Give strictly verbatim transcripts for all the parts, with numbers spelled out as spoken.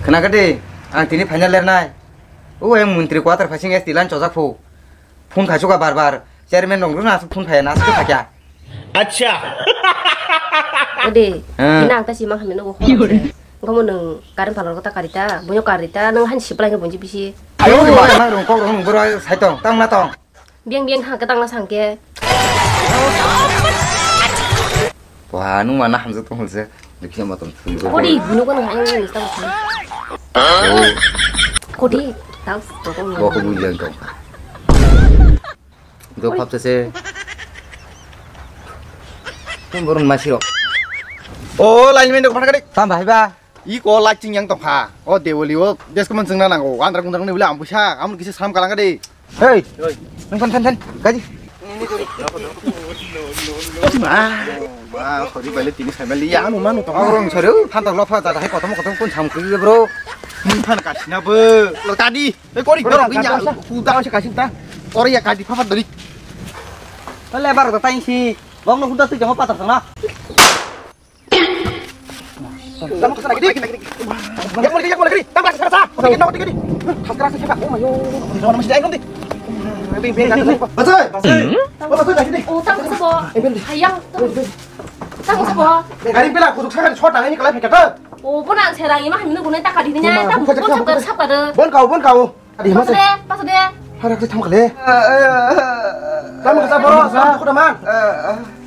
Khna khe de, ang tini final lernai. O, ang montri quarter phaising S T line chojak phu. Phone khai suka bar bar. Chairman rong runa asuk phone phai na asuk phakya. Acha. Ode, Hmm. Ina ang ta simang hamino go. Gomo nung karim palor kota karita, bunyo karita, nung han siplai nge bunji bisi. Ayo, ayo, ayo, mang rong kok rong bro saitong, tang na tong. Biang biang ha ketang na sangke. Wah, nung mana hamjak tong hulse. Dikhe ma tong. Kodi, bunyo ko nung ayang nung sita. Kodi, tau. Bo ko bujang tong. Do khap se se. Tum borun masiro. O, line man do phana kadi. Tam bhai ba. I ko light ching yang tong kha. O Dewali o, des ko man ching na nango. Andra kundra ni bole am puisa, am kisi sam kalang kadi. Hey. Hey. Nang phan phan phan. Gaji. Ma. Ma, sorry bale tini sai bale ya anu manu tong. Orang sorry, phan tong lo pha jada hai kotom kotom kun sam kri bro. Ni phan kasina bo. Lo tadi. Ei, kori, kori, dorong kori, gini, kori, kori. Huda, kori, kori, ta. Kori ya, kadi, papa, dori. Tole, bar, ta, isi. Bong, no, huda, tui, jama, patar, sana. Jama, sana, gini, gini, gini. Ya, mulai, ya, mulai, gini. Tambah, sana, sana. Oke, no, gini, gini. Khas keras, siapa? Oh, mayo. Jama, masih, ayo, nanti. Bing, bing, bing. Baca. Baca, gini. Oh, tang, sabo. Eh, bing. Hayang, tang. Tang, sabo. Eh, gari, pila, kuduk, sana, short, tangan, ini, kalau, pakai, tuh. Oh, pun, ang, serang, ima, hamil, guna, tak, kadi, nya, tang, pun, sabo, sabo, tuh. Bon, kau, bon, kau. Adi, mas. Paso de, paso de. Harak se tham khale. Tam khasa boro, sa khoda man.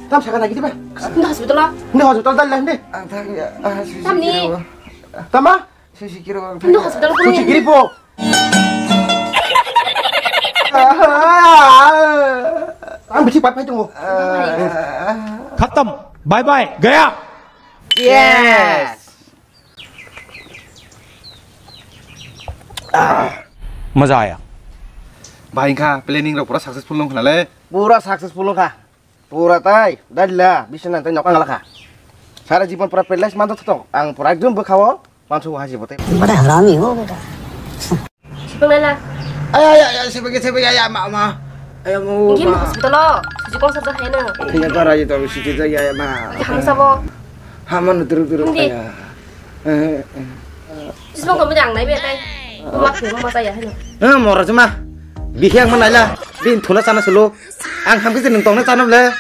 Tam saka na gidi ba. Hindi hospital ah. Hindi hospital dal hindi. Ang thang ya. Ah, susi Tam ni. Kiro. Tama? Susi kiro. Hindi hospital ko. Susi kiri po. Ang bici pat pai tunggu. Khatam. Bye bye. Gaya. Yes. Maza aya. Bahai kha, planning rok pura successful nung khna le. Pura successful nung kha. Pura tai, dalila, bisna tai nokang la kha. Sara jibon pura paradise man to tong. Ang pura ekdom bwkhao, mansu haji bote. Bada harami ho beta. Sipang nai la. Ay, ay, ay, ay, sipang, sipang, ay, ay, ma, ma. Ay, mo, Gim ma. Hospital o. Suji kong sa jai na. Tinggal tora aja tahu sih kita ya, ya, ma. Oke, hang sabo. Haman dulu dulu Hindi. Kaya. Eh, eh. Sismo ko mujang nai be tai. Mak ko ma saya hino. Eh, mor jema. Bihi ang manai la. Bin thuna sana sulu. Ang ham kisi nung tong na sana le.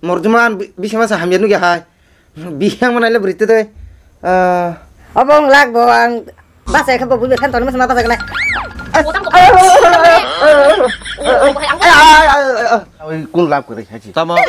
Mor jema an bi-, bisi masa ham ya nu ya hai. Bihi ang manai la berita deh. Eh. Abang lag bo ang basa kha bo bu khan ton mas ma basa kala. Utang ko. Oi, kun lab kore haji. Tamo.